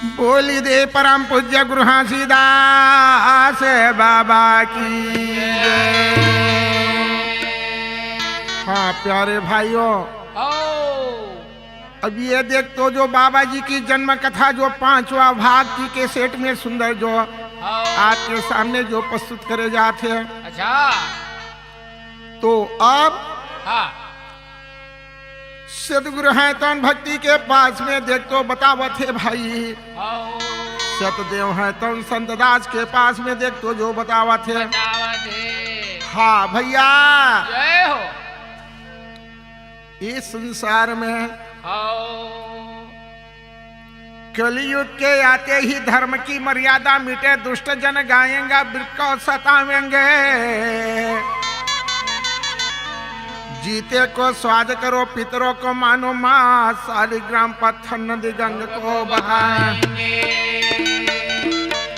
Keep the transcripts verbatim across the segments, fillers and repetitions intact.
बोली दे परम पूज्य गुरु घासीदास बाबा की जय। हाँ प्यारे भाइयों, अब ये देख तो जो बाबा जी की जन्म कथा जो पांचवा भाग की कैसेट में सुंदर जो आपके सामने जो प्रस्तुत करे जात हे। अच्छा। तो अब हाँ। सतगुरु है तन भक्ति के पास में देख तो बतावत हे भाई। हाँ। सतदेव है तन संत दास के पास में देख तो जो बतावत हे। बतावत हे। हाँ भैया। जय हो। इस संसार में हाँ। कलयुग के आते ही धर्म की मर्यादा मिटे, दुष्ट जन गाएंगे, वृक्ष को सतावेंगे। जीते को स्वाद करो, पितरों को मानो, माँ शालिग्राम पत्थर नदी गंग को बताएं।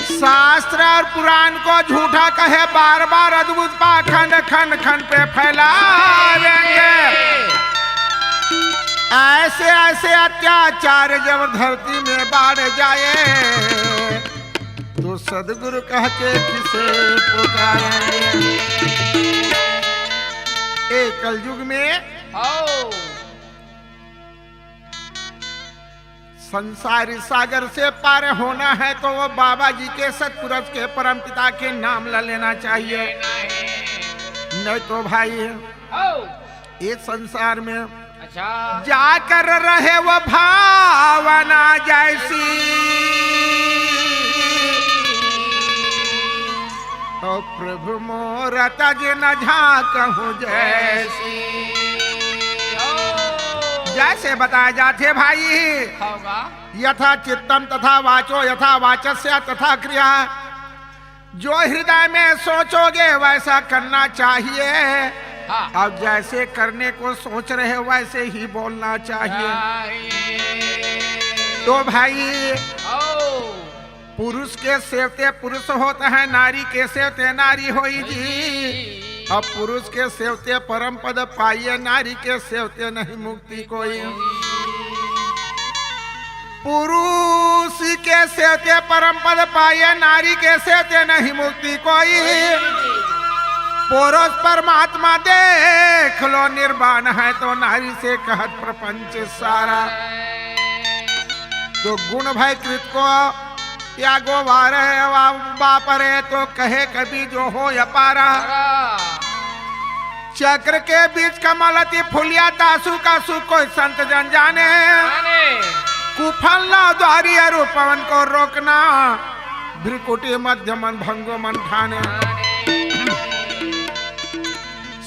शास्त्र और पुराण को झूठा कहे, बार बार अद्भुत पाखंड खंड खंड पे फैलावेंगे। ऐसे ऐसे अत्याचार जब धरती में बाढ़ जाए, तो सदगुरु कह के किसे पुकारेंगे? ए कलयुग में आओ। संसारी सागर से पार होना है तो वो बाबा जी के, सतपुरुष के, परम पिता के नाम ला लेना चाहिए। नहीं तो भाई, आओ। ये संसार में अच्छा। जाकर रहे वो भावना जैसी, तो प्रभु मोर तज न झांकहूं जैसी। जैसे बताए जात हे भाई, होगा। यथा चित्तम तथा वाचो, यथा वाचस्य तथा क्रिया। जो हृदय में सोचोगे वैसा करना चाहिए। हाँ। अब जैसे करने को सोच रहे वैसे ही बोलना चाहिए। चाहिए। तो भाई, ओ। पुरुष के सेवते पुरुष होता है, नारी के सेवते नारी होई जी। अब पुरुष के सेवते परम पद पाइए, नारी के सेवते नहीं मुक्ति कोई। पुरुष के सेवते परम पद पाइए, नारी के सेवते नहीं मुक्ति कोई। पुरुष परमात्मा देख लो, निर्वाण है तो नारी से कहत प्रपंच सारा। तो गुण भय कृत को त्यागो वारे, वा-, बापरे तो कहे कभी जो हो अपारा। चक्र के बीच कमल अति फुलिया, तासु का सुख कोई संत जन जाने। जाने। कुफल ना द्वारी अरु पवन को रोकना, भ्रिकुटी मध्य मन भंगो मन ठाने। जाने।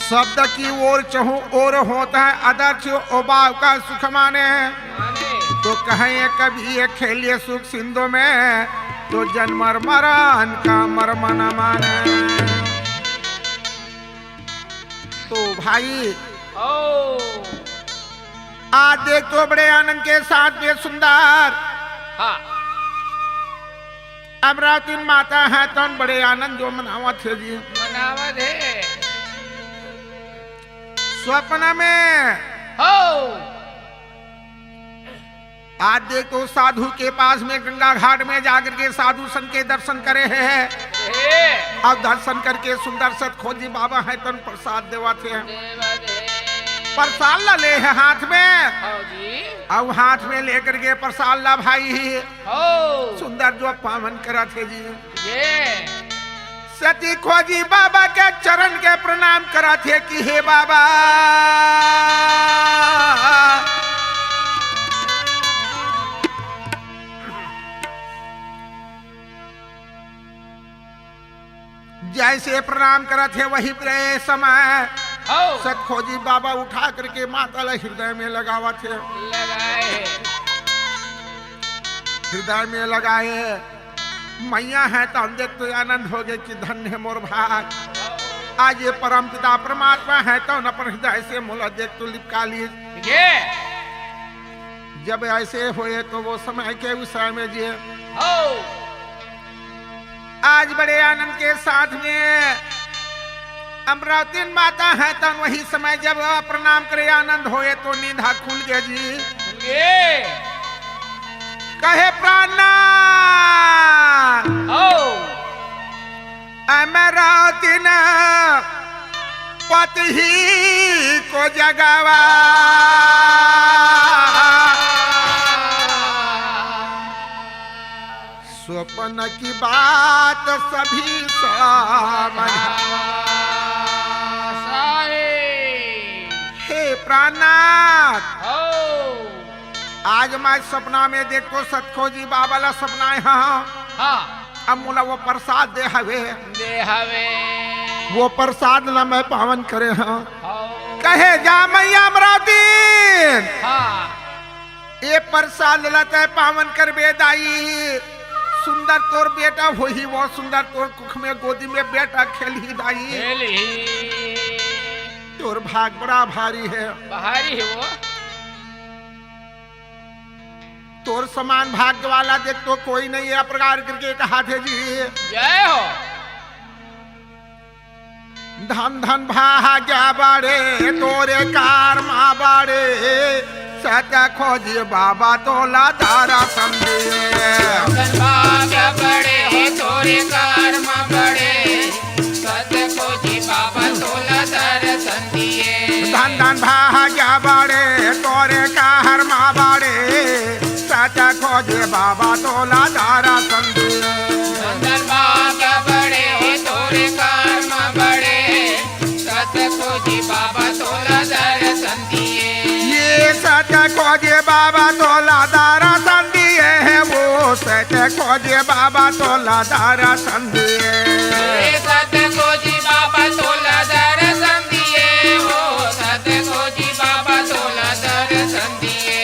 शब्द की ओर चहु ओर होता है, अदर्श उबाव का सुख माने। माने। तो कहे कभी ये खेलिए सुख सिंधु में, तो जन्म मरण का मर्म न माने। तो भाई, ओ। आज देख तो बड़े आनंद के साथ में सुंदर हाँ। अमरावती माता है तन बड़े आनंद जो मनावत हे जी। मनावत हे। स्वप्न में हो। आज देख तो साधु के पास में गंगा घाट में जाकर के साधु संत के दर्शन करे हे। हे। अब दर्शन करके सुंदर सत खोजी बाबा है तन प्रसाद देवत हे। देवत हे। प्रसाद ला ले हे हाथ में। हाँ जी। अब हाथ में लेकर के प्रसाद ला भाई। हो। सुंदर जो पावन करत हे जी। ये। सती खोजी बाबा के चरण के प्रणाम करत हे कि हे बाबा, जैसे प्रणाम करत हे वही प्रे समय हो। सतखोजी बाबा उठा करके माता ला हृदय में लगावत हे। लगाए। हृदय में लगाए। मैया है तो हम देख तो आनंद हो गए कि धन्य हे मोर भाग। आज ये परम पिता परमात्मा है तो अपन हृदय से मोला देख तो लिपका लिए। ये। जब ऐसे होए तो वो समय के विषय में जिए। हो। आज बड़े आनंद के साथ में अमरावती माता है तन वही समय जब प्रणाम करे आनंद होए तो नींद हा खुल गया जी। खुल गए। कहे प्राणनाथ, हो। अमरावती न पतही को जगावा। स्वप्न की बात सभी समझावा। सारे। हे प्राणनाथ, हो। आज मैं सपना में देखो सतखोजी बाबा ला सपनाए हंव। हाँ। अब मोला वो प्रसाद दे हवे। दे हवे। वो प्रसाद ला मैं पावन करे हंव। हो। कहे जा मैया अमरावती। हाँ। ए प्रसाद ला तैं पावन करबे दाई। सुंदर तोर बेटा होही, वो सुंदर तोर कुख में गोदी में बेटा खेलही दाई। खेलही। तोर भाग बड़ा भारी हे। भारी हे वो। तोर समान भाग्य वाला देख तो कोई नहीं हे, ए प्रकार करके कहाथे जी। जय हो। धन धन भाग्य बड़े तोरे कर्म बड़े, सत खोजी बाबा तोला दरसन दिए। धन भाग्य बड़े तोरे कर्म बड़े, सत खोजी बाबा तोला दरसन दिए। धन धन भाग्य बड़े तोरे कर्म बड़े, सत खोजी बाबा तोला दरसन दिए। धन धन भाग्य बड़े तोरे कर्म बड़े, सत खोजी बाबा तोला दरसन दिए। ए सत खोजी बाबा तोला दरसन दिए हे, वो सत खोजी बाबा तोला दरसन दिए। ए सत खोजी बाबा तोला दरसन दिए, वो सत खोजी बाबा तोला दरसन दिए।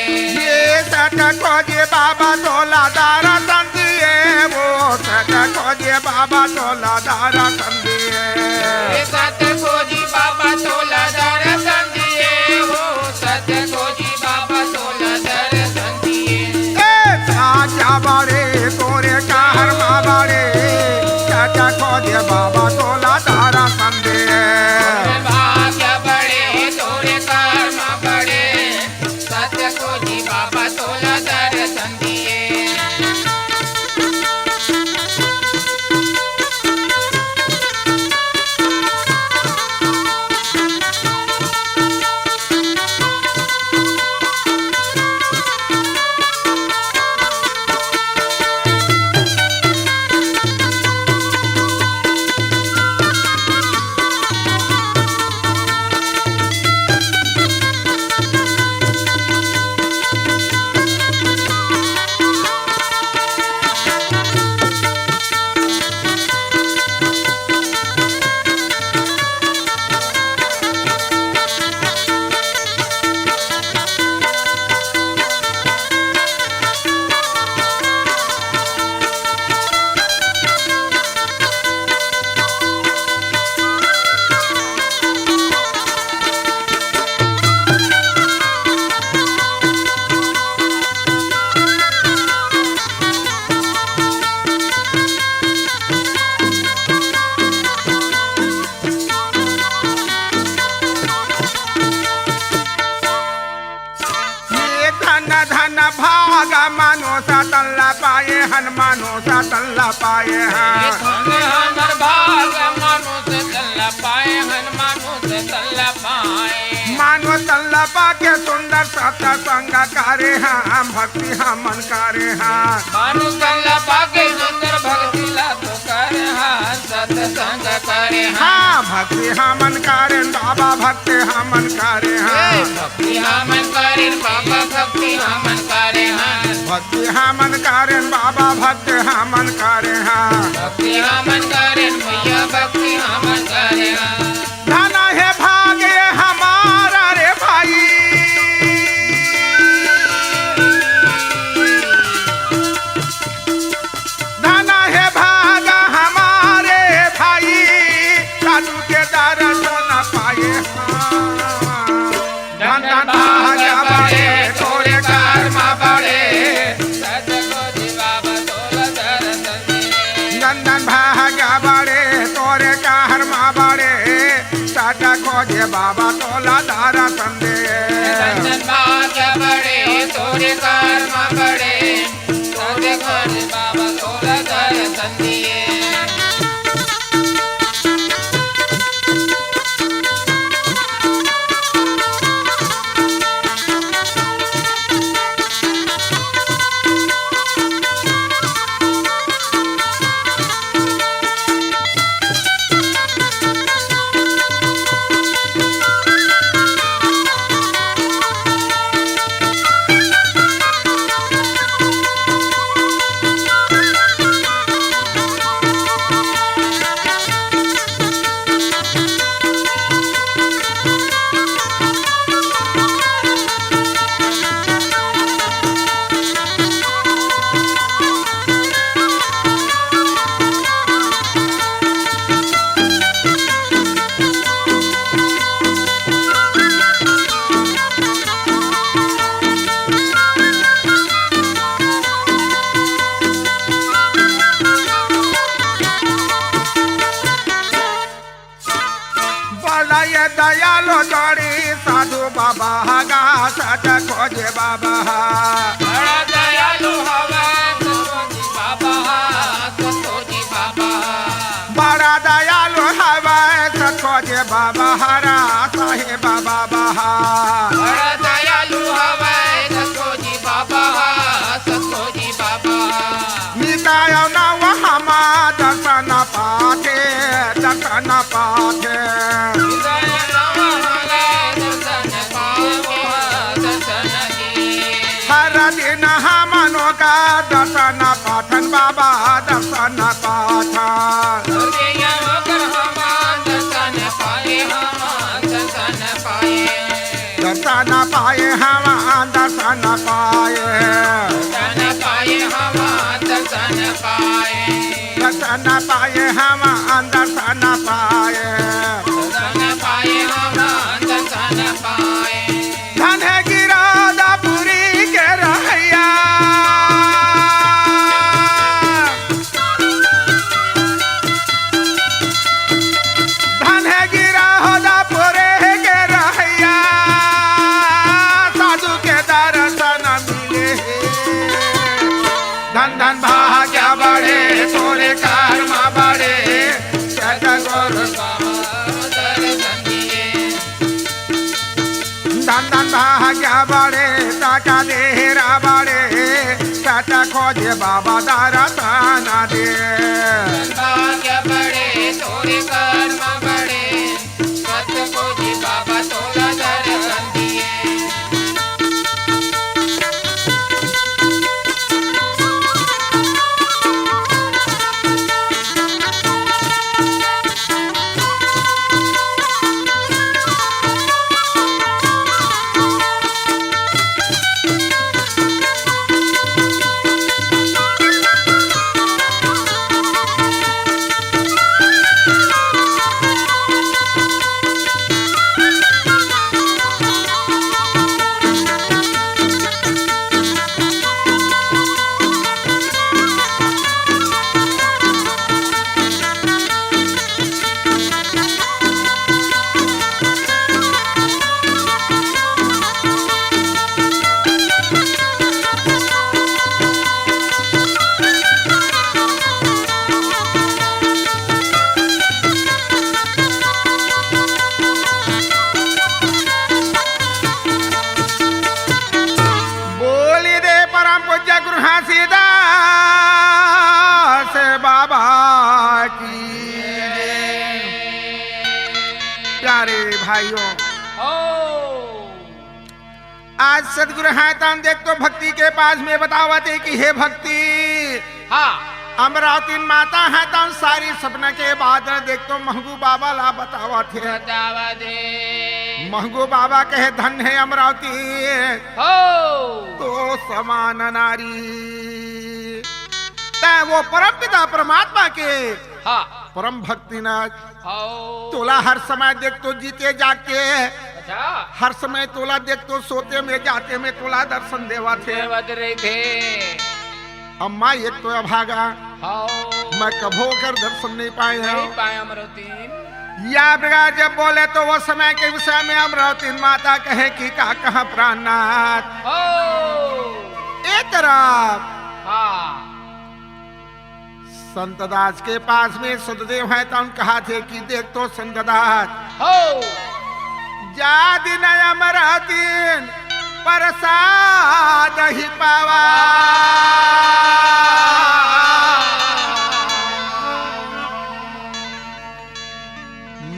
ए सत खोजी बाबा तोला दरसन दिए, वो सत खोजी बाबा तोला दरसन दिए। ए सत खोजी बाबा तोला दरसन दिए, वो सत खोजी बाबा तोला दरसन दिए। ए भाग्य बड़े तोरे कर्म बड़े, सत खोजी बाबा तोला दरसन दिए। भाग्य बड़े तोरे कर्म बड़े, सत खोजी बाबा तोला दरसन दिए। ए धन धन भाग मानुस तन ला पाए हन, मानुस तन ला पाए हन। धन हमर भाग मानुस तन ला पाए हन, मानुस तन ला पाए। मानुस तन ला पाके सुंदर सत्संग करे हन, भक्ति हमन करे हन। मानुस तन ला पाके सुंदर भक्ति ला तो करे हन, सत्संग करे हन। हाँ, भक्ति हमन करेन बाबा, भक्ति हमन करे हन। ए, भक्ति हमन करेन बाबा, भक्ति हमन करे हन। भक्ति हमन करेन बाबा, भक्ति हमन करे हन। भक्ति हमन करेन भैया, भक्ति हमन करे हन। धन हे भाग ए हमार रे भाई। धन हे भाग हमार रे भाई, साधु के दरसन पाए। धन धन भाग बड़े तोरे कर्म बड़े। सत खोजी बाबा तोला दरसन दिए। धन धन भाग बड़े तोरे कर्म बड़े, सत खोजी बाबा तोला दरसन दिए। धन धन भाग बड़े तोरे कर्म बड़े, बाबा हा गा सत खोजे बाबा हा। बड़ा दयालु हवय सतखोजी बाबा हा, सतखोजी बाबा हा। बड़ा दयालु हवय सत खोजे बाबा हा, रा साहेब बाबा हा। बड़ा दयालु हवय सतखोजी बाबा हा, सतखोजी बाबा हा। निताय नव हमा दर्शन पाथे, दर्शन पाथे। हर दिन हमनो का दर्शन पाथन बाबा, दर्शन पाथन। दर्शन पाए हम, दर्शन पाए। दर्शन पाए हम, दर्शन पाए। दर्शन पाए हम, दर्शन पाए। दर्शन पाए हम, दर्शन पाए। दर्शन पाए हम, दर्शन पाए। धन हे गिरौदापुरी के रहैया। धन हे गिरौदापुरी के रहैया, साधु के दर्शन मिले हे। धन धन भाग्य बड़े, तोरे कर्म बड़े, सतगुरु का दर्शन दिए। धन धन भाग्य बड़े, ताका देहरा बड़े, सत खोजे बाबा दर्शन दे। धन भाग्य बड़े, तोरे कर्म बड़े, सत खोजे बाबा तोला दर्शन दिए। बोली दे परम पूज्य गुरु घासीदास बाबा की जय। प्यारे भाइयों, आज सतगुरु हे तन देख तो भक्ति के पास में बतावत हे कि हे भक्ति, हाँ। अमरावती माता हे तन सारी सपना के बादल देख तो महगू बाबा ला बतावत हे। बतावत हे। महगू बाबा कहे धन हे अमरावती हो। तो समान नारी। तै वो परम पिता परमात्मा के हाँ। परम भक्ति ना हाओ। तोला हर समय देख तो जीते जागते, अच्छा। हर समय तोला देख तो सोते में जाते में तोला दर्शन देवत हे। देवत रहिथे। अम्मा एक तो अभागा, हाओ। मैं कभो कर दर्शन नहीं पाए हँव। नहीं पाए अमरावती। या प्रकार जब बोले तो वो समय के विषय में अमरावती माता कहे कि का कहाँ प्राणनाथ। हाओ। ए तरफ। हाँ। संतदास के पास में सतदेव हे तन कहाथे कि देख तो संतदास हो। जा दिन अमरावती परसाद ही पावा।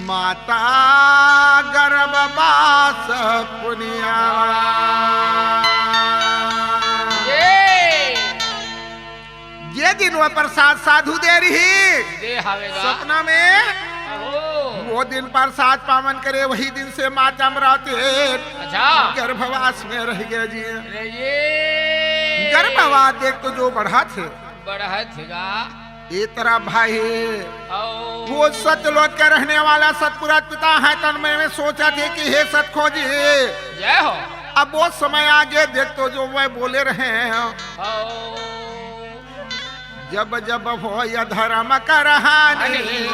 माता गर्भवास पुनियावा। ये। जे दिन वो प्रसाद साधु दे रही, दे हवेगा। सपना में, अहो। वो दिन प्रसाद पावन करे, वही दिन से माता अमरावती अच्छा। गर्भवास में रह गया जी। अरे ये। गर्भवास देख तो जो बढ़त हे। बढ़त हेगा। ए तरफ भाई, अहो। वो सतलोक के रहने वाला सतपुरा पिता हे तन में, में सोचथे कि हे सतखोजी, जय हो। अब वो समय आगे देख तो जो वह बोले रहे हँव। अहो। जब जब होय धर्म कर हानि, अरे।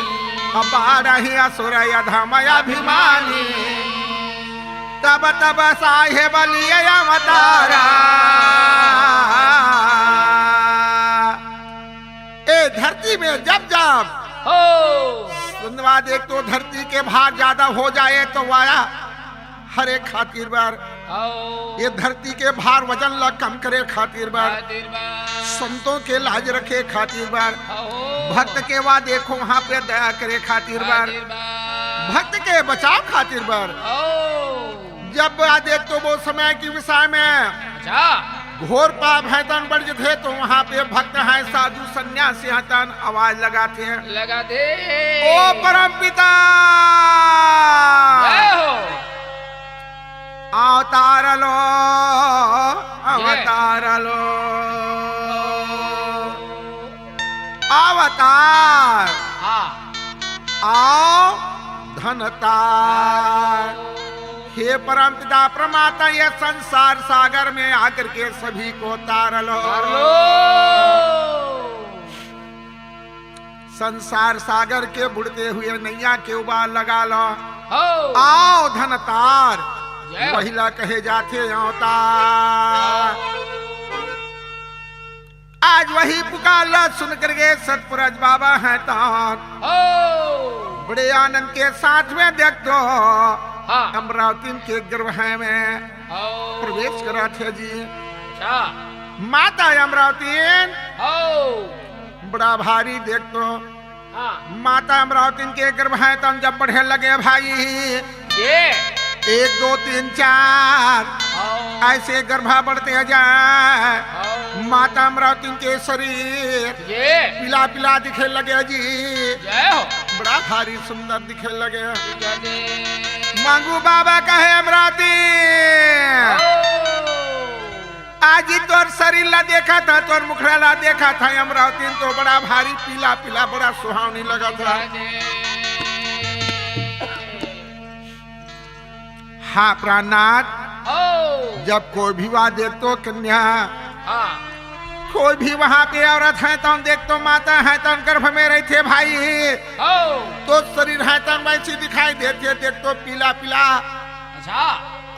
अपार ही असुर अधम अभिमानी। तब तब साहेब लिए अवतारा। ए धरती में जब जब हो। सुनवा देख तो धरती के भार ज्यादा हो जाए तो वाया हरे खातिर बर, हो। ये धरती के भार वजन ला कम करे खातिर बर, खातिर बर। संतों के लाज रखे खातिर बर, हो। भक्त के वा देखो वहाँ पे दया करे खातिर बर, खातिर बर। भक्त के बचाव खातिर बर। हो। जब आ देख तो वो समय के विषय में अच्छा। घोर पाप है तन बढ़ जथे, तो वहाँ पे भक्त है, साधु संन्यासी है तन आवाज लगाथे। लगाथे। ओ परम पिता, जय हो। अवतार लो, अवतार लो, अवतार। हाँ। आओ धनतार। हे परम पिता परमात्मा, ये संसार सागर में आकर के सभी को तार लो। तार लो। संसार सागर के बुड़ते हुए नैया के उबाल लगा लो। हो। आओ धनतार, जय हो। वहिला कहे जाथे अवतार। आज वही पुकार ला सुन करके सतपुरज बाबा है तान हो। बड़े आनंद के साथ में देख तो हाँ। अमरावतीन के गर्भ है में हो। प्रवेश करा थे जी। अच्छा। माता अमरावतीन हो। बड़ा भारी देख तो हाँ। माता अमरावतीन के गर्भ है तन जब बढ़े लगे भाई। ये। एक, दो, तीन, चार। हाँ। ऐसे गर्भा बढ़ते जाए। हाँ। माता अमरावतीन के शरीर ये। पीला पीला दिखे लगे जी। जय हो। बड़ा भारी सुंदर दिखे लगे। जय दे। मांगू बाबा कहे अमरावती। हाँ। आज ही तोर शरीर ला देखा था, तोर मुखड़ा ला देखा था, अमरावती तो बड़ा भारी पीला पीला, बड़ा सुहावनी लगा था। हाँ प्राणनाथ, हो। जब कोई भी वा देख तो कन्या, हाँ। कोई भी वहाँ पे औरत है तो देख तो माता है तो गर्भ में रहते भाई, हो। तो शरीर है तो वैसी दिखाई देते, देख तो पीला पीला। अच्छा।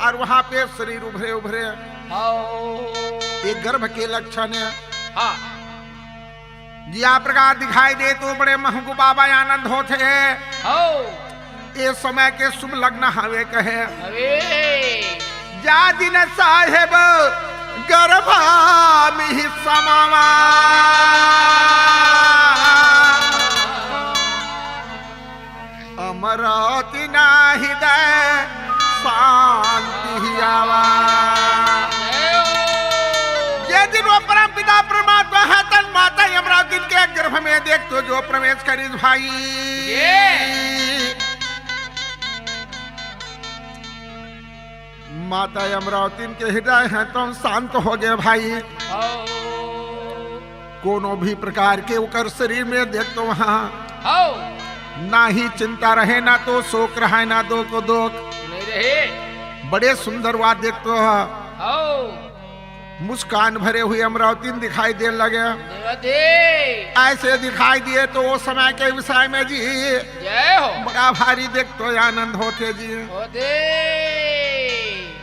और वहाँ पे शरीर उभरे उभरे। हो। ये गर्भ के लक्षण है। हाँ। या प्रकार दिखाई दे तो बड़े महंगू बाबा आनंद होथे। हो। ये समय के शुभ लग्न हवे कहे। हवे। जा दिन साहेब गर्भा मिहि समावा। अमरावती ना हृदय शांति आवा। जे दिन वो परम पिता परमात्मा है तन माता अमरावती के गर्भ में देख तो जो प्रवेश करिस भाई। ये। माता अमरावती के हृदय है तो शांत हो गए भाई। हो। कोनो भी प्रकार के ओकर शरीर में देख तो वहाँ हो। ना ही चिंता रहे, ना तो शोक रहे, ना दो को दोख। नहीं रहे। बड़े सुंदर वा देख तो हो। मुस्कान भरे हुए अमरावती दिखाई दे लगे। देवा दे। ऐसे दिखाई दिए तो वो समय के विषय में जी जय हो। बड़ा भारी देख तो आनंद होते जी। हो दे।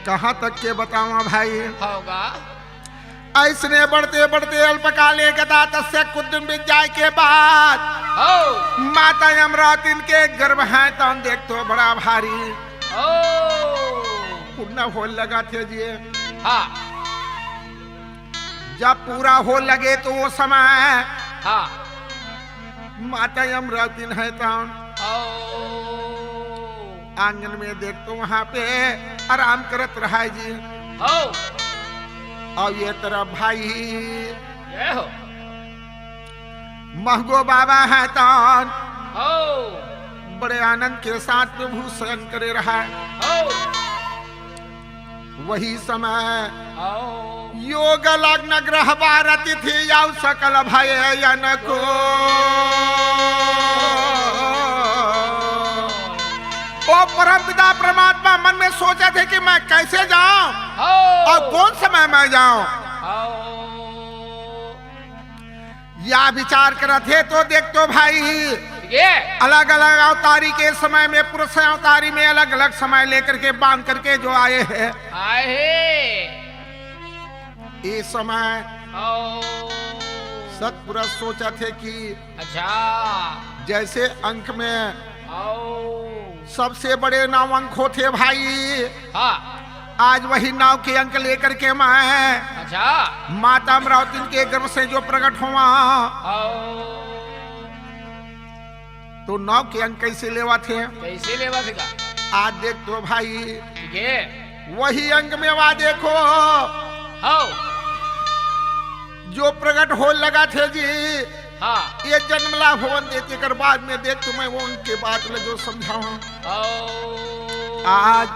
कहाँ तक के बतावा भाई। होगा। ऐसने बढ़ते बढ़ते अल्पकाले गता तस्य कुछ दिन बीत जाए के बाद हो। माता अमरावती के गर्भ है तन देख तो बड़ा भारी हो। पूर्ण हो लगा थे जी। हाँ। जब पूरा हो लगे तो वो समय हाँ। माता अमरावती है तन हो। आंगन में देख तो वहाँ पे आराम करत रहा जी। हो। और ये तरफ भाई जय हो। महगो बाबा है तन हो। बड़े आनंद के साथ प्रभु शयन करे रहा। हो। वही समय हो। योग लग्न ग्रह बार अतिथि याव सकल भय यन को। ओ परम पिता परमात्मा मन में सोचा थे कि मैं कैसे जाऊं हो। और कौन समय मैं जाऊं। हो। या विचार करत हे तो देख तो भाई, ये अलग-अलग अवतारी के समय में, पुरुष अवतारी में अलग-अलग समय लेकर के, बांध करके जो आए हैं। आए हैं। ये समय ओ। सतपुरुष सोचथे कि अच्छा। जैसे अंक में ओ। सबसे बड़े नौ अंक होथे भाई। हाँ। आज वही नौ के अंक लेकर के मैं अच्छा। माता अमरावती के गर्भ से जो प्रकट होवां। ओ। तो नौ के अंक कैसे लेवाथे? कैसे लेवाथे का? आज देख तो भाई, ठीक है। वही अंक में वा देखो, हाव। जो प्रकट हो लगाथे जी, हाँ। ये जन्म ला होवन दे, तेकर बाद में देख तुम्हें वो उनके बात में जो समझावां। हाव। आज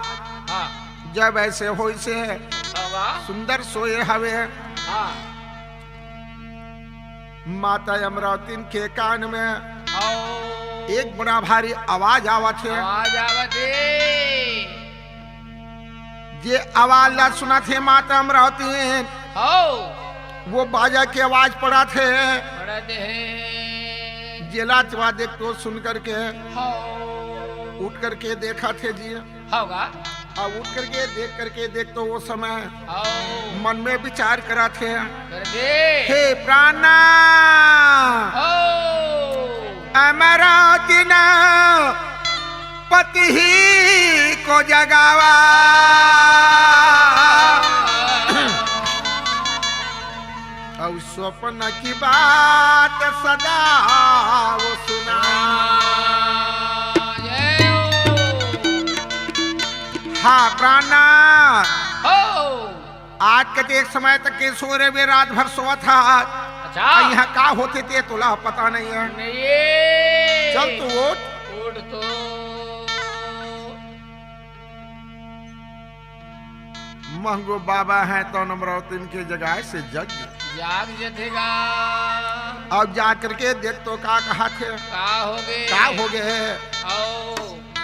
हाँ। जब ऐसे होइसे हाँ, वाह। सुंदर सोए हवे, हाँ। माता अमरावतीन के कान में आओ। एक बड़ा भारी आवाज आवत हे। आवाज आवत हे। जे आवाज ला सुनत हे माता अमरावतीन, आओ। वो बाजा के आवाज पड़त हे। पड़त हे। जेला चवा देख तो सुन करके आओ। उठ करके देखत हे जी। होगा। अब उठ करके देख करके देख तो वो समय आओ। मन में विचार करत हे। करके। हे प्राणा, ओ। अमरावतीन पति ही को जगावा। अउ स्वप्न की बात सदा वो सुना। जय हो। हाँ, प्राणा। हो। आज के एक समय तक के सो रहे वे, रात भर सोवत हा। अच्छा। अउ यहाँ का होथे ते तोला पता नहीं है। नहीं। चल तू उठ। उठ तो। महंगो बाबा हे तो अमरावतीन के जगाए से जग। जाग जथे गा। अब जा करके देख तो का कहत हे। का होगे? का होगे? आओ।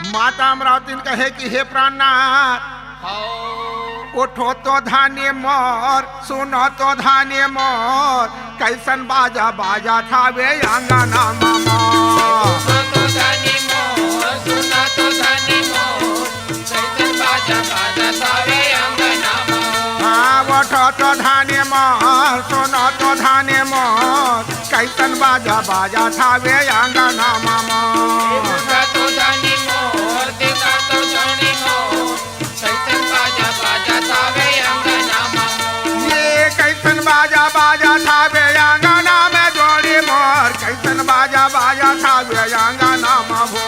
माता अमरावतीन कहे कि हे प्राणनाथ, आओ। उठो तो धानी मोर, सुनो तो धानी मोर, कैसन बाजा बाजत हवे अंगना मा मोर। सुनो तो धानी मोर, सुनो तो धानी मोर, कैसन बाजा बाजत हवे अंगना मा मोर। हाँ, उठो तो धानी मोर, सुनो तो धानी मोर, कैसन बाजा बाजत हवे अंगना मा मोर। सुनो तो धानी मोर, देखो तो धानी मोर, कैसन बाजा बाजत हवे अंगना मा मोर। ये कैसन बाजा बाजत हवे अंगना में जोड़ी मोर, कैसन बाजा बाजत हवे अंगना मा भो।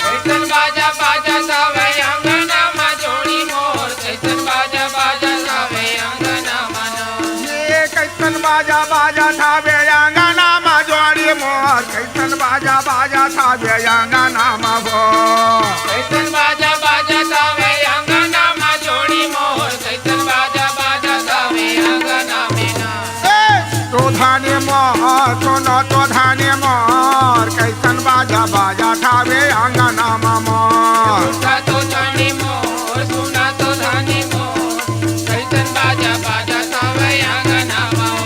कैसन बाजा बाजत हवे अंगना मा जोड़ी मोर, कैसन बाजा बाजत हवे अंगना मा ना। ये कैसन बाजा बाजत हवे अंगना मा जोड़ी मोर, कैसन बाजा बाजत हवे अंगना मा भो। कैसन बाजा बाजत हवे अंगना मा जोड़ी मोर, कैसन बाजा बाजत हवे अंगना में ना। ए, तो धानी मोर, सुनो तो धानी मोर, कैसन बाजा बाजत हवे अंगना मा मोर। सुना तो धानी मोर, सुना तो धानी मोर, कैसन बाजा बाजत हवे अंगना मा मोर।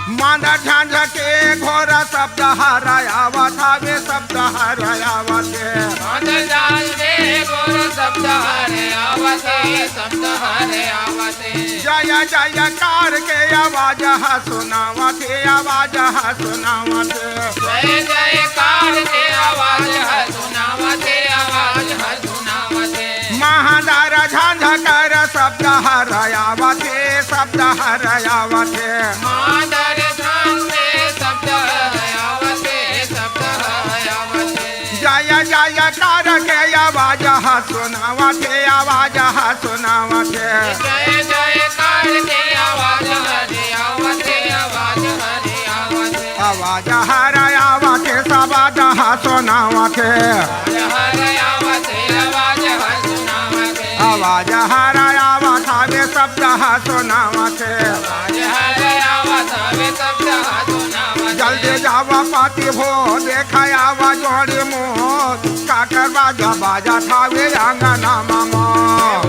मांदर झांझ के घोर शब्द हर आवत हवे, शब्द हर आवत हे। मांदर झांझ के घोर शब्द हर आवत हे, शब्द हर आवत हे। जय जयकार के आवाज ह सुनावत हे, आवाज ह सुनावत हे। जय जयकार के आवाज ह सुनावत हे, आवाज ह सुनावत हे। मांदर झांझ कर शब्द हर आवत हे, शब्द हर आवत हे। मांदर झांझ के शब्द हर आवत हे, शब्द हर आवत हे। जय जयकार के आवाज ह सुनावत हे, आवाज ह सुनावत हे। जय जयकार के आवाज हर आवत हे, आवाज हर आवत हे। आवाज हर आवत हे, शब्द ह सुनावत हे। आवाज हर आवत हे, आवाज हर सुनावत हे। आवाज हर आवत हवे, शब्द ह सुनावत हे। आवाज हर आवत हवे, शब्द ह सुनावत हे। जल्दी जावा पाती हो, देखा आवा जोड़ी मोर, काकर बाजा बाजत हवे आंगना म मोर।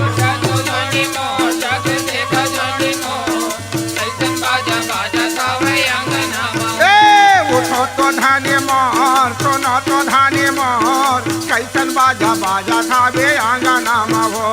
ए, उठो तो धानी मोर, सुनो तो धानी मोर, कैसन बाजा बाजत हवे आंगना म हो।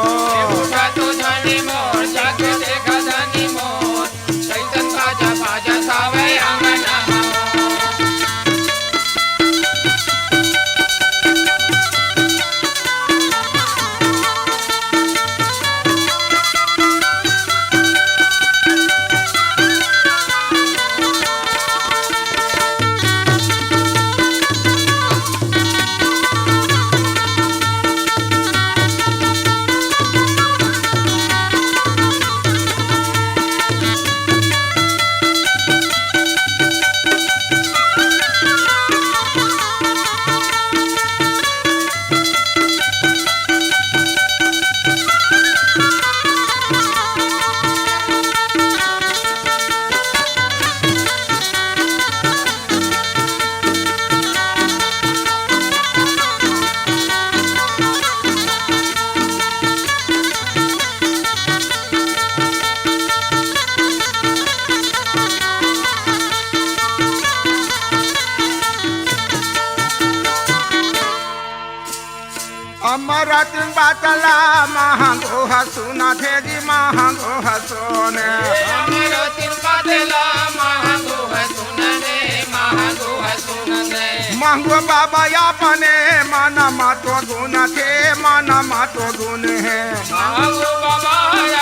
अमरत बातला महंगो ह सुनथे जी, महंगो ह सुने। अमरत बातला महंगो ह सुनथे, महंगो ह सुनथे। महंगो बाबा अपने मन म तो गुन थे, मन म तो गुन हे। महंगो बाबा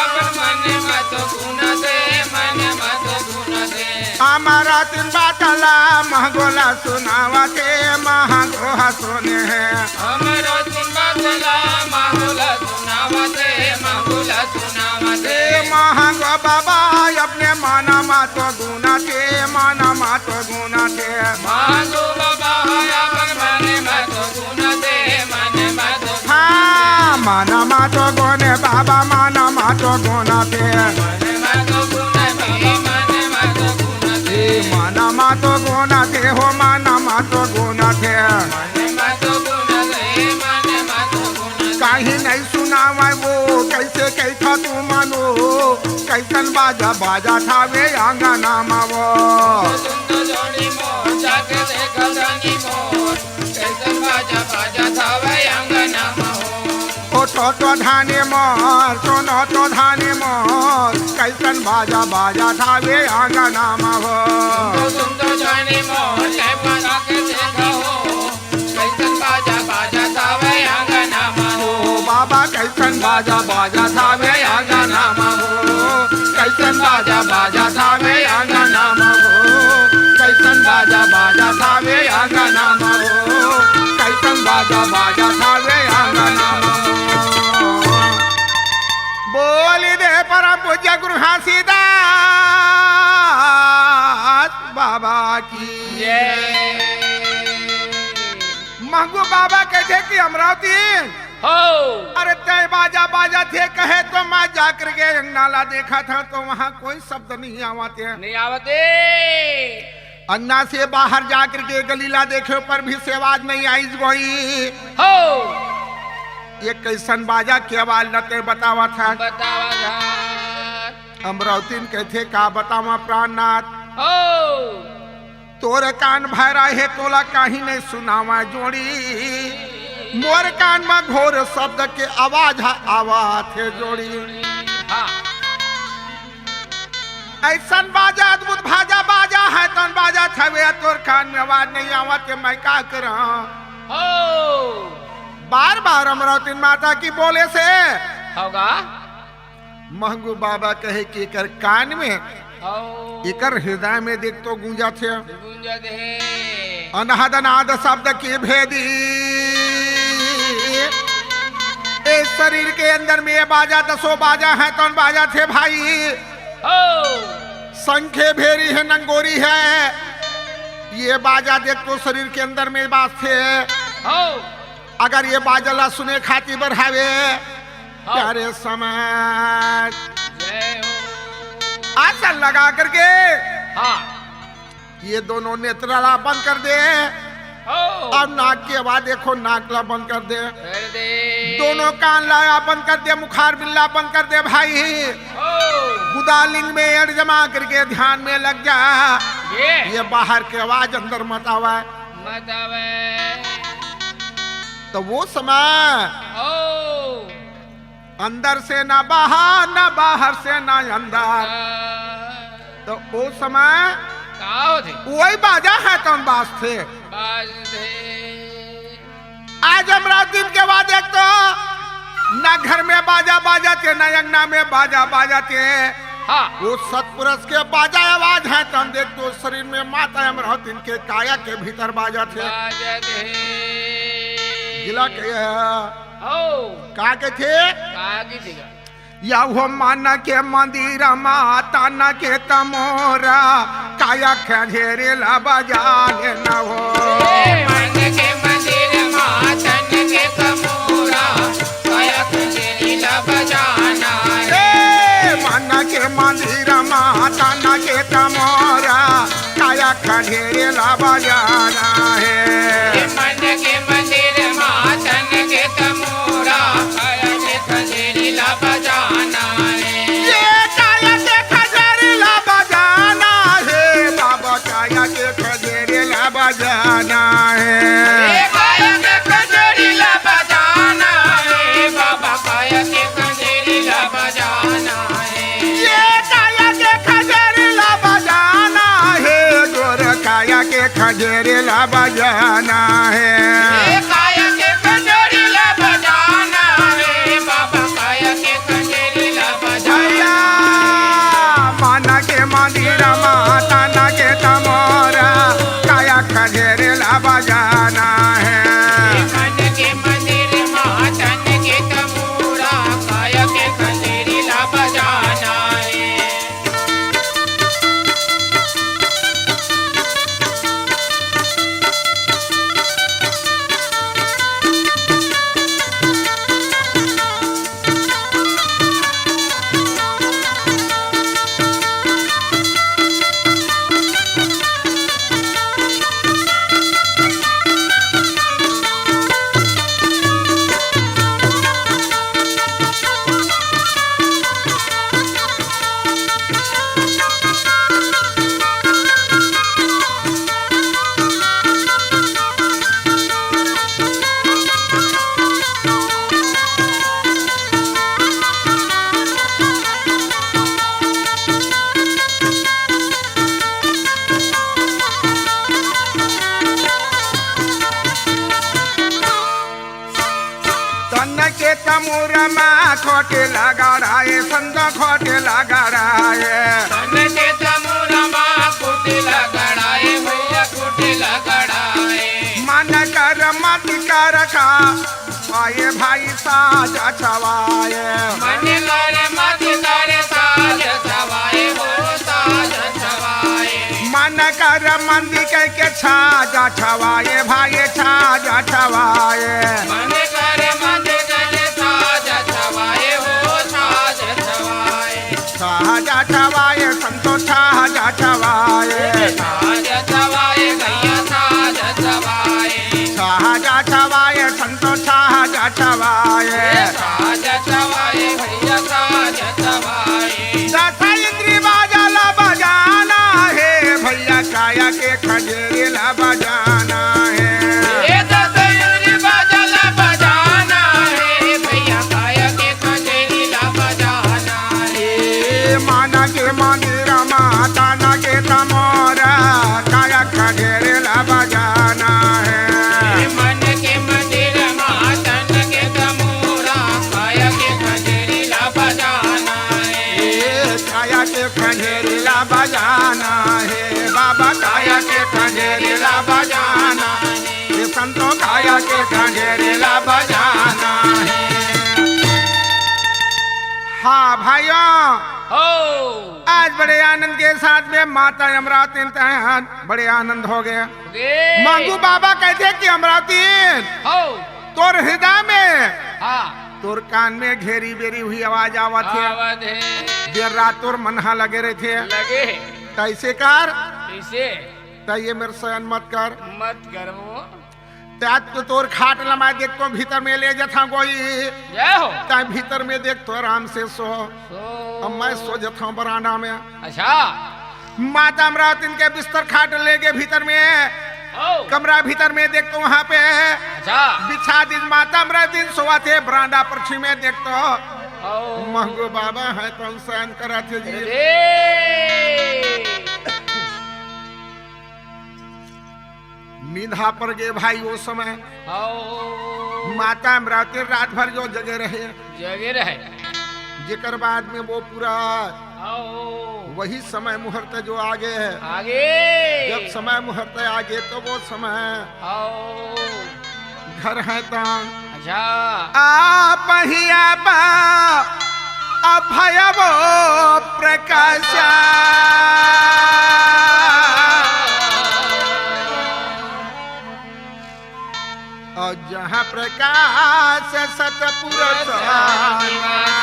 अपन मन म तो गुन थे, मन म तो गुन थे। अमरत बातला महंगो ला सुनावथे, महंगो ह सुने हे। अमरत बातला महंगो ला सुनावथे, महंगो ला सुनावथे। ए महंगो बाबा अपने मन म तो गुन थे, मन म तो गुन थे। महंगो बाबा अपन मन म तो गुन थे, मन म तो गुन थे। हाँ, मन म तो गुन बाबा, मन म तो गुन थे। मन म तो गुन थे, मन म तो गुन थे। ए मन म तो गुन थे हो, मन म तो गुन थे। मन म तो गुन थे, मन म तो गुन थे। काहे नहीं सुनावय वो, कैसे कैथा तुमन वो, कैसन बाजा बाजत हवे आंगना म वो। सुन तो जोड़ी मोर, जाके देखा जानी मोर, कैसन बाजा बाजत हवे आंगना म वो। ओ तो तो धानी मोर, सुनो तो धानी मोर, कैसन बाजा बाजत हवे आंगना म वो। सुन तो जानी मोर, ले परा के देखा हो, कैसन बाजा बाजत हवे आंगना म हो। ओ बाबा, कैसन बाजा बाजत हवे आंगना म हो। कैसन बाजा बाजत हवे आंगना म हो। कैसन बाजा बाजत हवे आंगना म हो। कैसन बाजा बाजत हवे आंगना म हो। बोली दे परम पूज्य गुरु घासीदास बाबा की। जय। महंगू बाबा कथे कि अमरावती, हो। अरे तैं बाजा बाजत हे कहे तो मैं जाकर के अंगना ला देखत हंव तो वहां कोई शब्द नहीं आवत हे। नहीं आवत हे। अंगना से बाहर जाकर के गली ला देखे पर भी से आवाज नहीं आइस गोई। हो। ये कैसन बाजा के आवाज ला तैं बतावत हस? बतावत हस। अमरावती कथे का बतावां प्राणनाथ। हो। तोर कान भैरा हे, तोला काहीं नहीं सुनावा जोड़ी। मोर कान म घोर शब्द के आवाज ह आवत हे जोड़ी। हाँ। अइसन बाजा, अद्भुत भाजा बाजा हे, तन बाजा थवे, तोर कान में आवाज नहीं आवत हे, मैं का करा? हो। बार बार अमरावती माता की बोले से होगा। महंगू बाबा कहे कि एकर कान में, हौ। एकर हृदय में देख तो गूंजत हे। गूंजत हे। अनाद अनाद शब्द के भेदी। ए शरीर के अंदर में ये बाजा, दसों बाजा हे, तौन बाजा थे भाई। हौ। शंखे भेरी हे, नंगोरी हे। ये बाजा देख तो शरीर के अंदर में बाजथे। हौ। अगर ये बाजा ला सुने खातिर बर हावे, हाँ। प्यारे समाज, जय हो। आसन लगा करके हाँ। ये दोनों नेत्र ला बंद कर दे। हो। अब नाक के आवाज देखो, नाक ला बंद कर दे। कर दे। दोनों कान ला बंद कर दे, मुखार बिल्ला बंद कर दे भाई। हो। गुदालिंग में एड़ जमा करके ध्यान में लग जा। ये। ये बाहर के आवाज अंदर मत आवे। मत आवे। तो वो समय ओ। अंदर से ना बाहर, ना बाहर से ना अंदर। तो वो समय का होथे? वही बाजा हे, तौन बाजथे। बाजथे। आज अमरावती के बाद एक तो ना घर में बाजा बाजथे, ना अंगना में बाजा बाजथे। हाँ। वो सतपुरुष के बाजा आवाज हे, तौन देख तो शरीर में माता अमरावती के काया के भीतर बाजथे। बाजथे। जिला के हो। का कथे? का कथे गा? या हो मन के मंदिर मा तन के तमोरा, काया खंजेरी ला बजा लेना हो। ए, मन के मंदिर मा तन के तमोरा, काया खंजेरी ला बजाना हे। ए, मन के मंदिर मा तन के तमोरा, काया खंजेरी ला बजाना हे। ए, मन के मंदिर मा तन के तमोरा, काया के खंजेरी ला बजाना हे। ये काया के खंजेरी ला बजाना हे, बाबा काया के खंजेरी ला बजाना हे। ये काया के खंजेरी ला बजाना हे, बाबा काया के खंजेरी ला बजाना हे। ये काया के खंजेरी ला बजाना हे, गोर काया के खंजेरी ला बजाना हे। ये काया के खंजेरी ला बजाना हे, बाबा काया के खंजेरी ला बजाना। भैया, मन के मंदिर मा तन के तमोरा, काया खंजेरी ला बजाना हे। मन के मंदिर मा तन के तमोरा, काया के खंजेरी ला बजाना हे। तन के तमोरा मा खोटे लगाड़ा हे, संत खोटे लगाड़ा हे। तन के तमोरा मा खोटे लगाड़ा हे, भैया खोटे लगाड़ा हे। मन कर मत कर का आए भाई साज छवाए। मन कर मत कर साज छवाए, हो साज छवाए। मन कर मंदी कह के छाजा छवाए भाई, छाजा छवाए। मन कर मंदी कह के छाजा छवाए, हो छाजा छवाए। छाजा छवाए संतो छाजा छवाए। छाजा छवाए भैया, छाजा छवाए। छाजा छवाए संतो छाजा छवाए। छाजा छवाए भैया, छाजा छवाए। दस इंद्री बाजा ला बजाना हे भैया, काया के खंजेरी ला बजाना हे। ये तो खंजेरी बाजा ला बजाना हे, भैया काया के खंजेरी ला बजाना हे। ए मन के मंदिर मा तन के तमोरा, काया खंजेरी ला बजाना हे। ए मन के मंदिर मा तन के तमोरा, काया के खंजेरी ला बजाना हे। ए काया के खंजेरी ला बजाना हे, बाबा काया के खंजेरी ला बजाना हे, संतो काया के खंजेरी ला बजाना हे। हाँ भाइयों, हो। आज बड़े आनंद के साथ में माता अमरावती तहन बड़े आनंद हो गए। गे। मांगू बाबा कहते कि अमरावती, हो। तोर हृदय में, हाँ। तोर कान में घेरी बेरी हुई आवाज आवत हे। आवत हे। देर रात तोर मन हा लगे रहिथे। लगे हे। कैसे कर? कैसे? त ये मेर शयन मत कर। मत कर वो। त आज तो तोर खाट ल मैं देखतो भीतर में ले जथा गोई। जय हो। त भीतर में देखतो आराम से सो। सो। अब मैं सो जथा बरांडा में। अच्छा। माता अमरावती के बिस्तर खाट ले गे भीतर में। ओ। कमरा भीतर में देखतो वहाँ पे। अच्छा। बिछा दीस माता अमरावती सोवत हे बरांडा परछी में देखतो। ओ। महंगू बाबा हे तहन शयन करत हे जी। अरे। नींद हा पर गे भाई ओ समय। हाओ। माता अमरावती रात भर जो जगे रहे। जगे रहे। जेकर बाद में वो पूरा हाओ। वही समय मुहूर्त जो आगे। आगे। जब समय मुहूर्त आगे तो वो समय हाओ। घर हे तन। अच्छा। आप ही आप अभय वो प्रकाश। और जहाँ प्रकाश सतपुरुष निवास।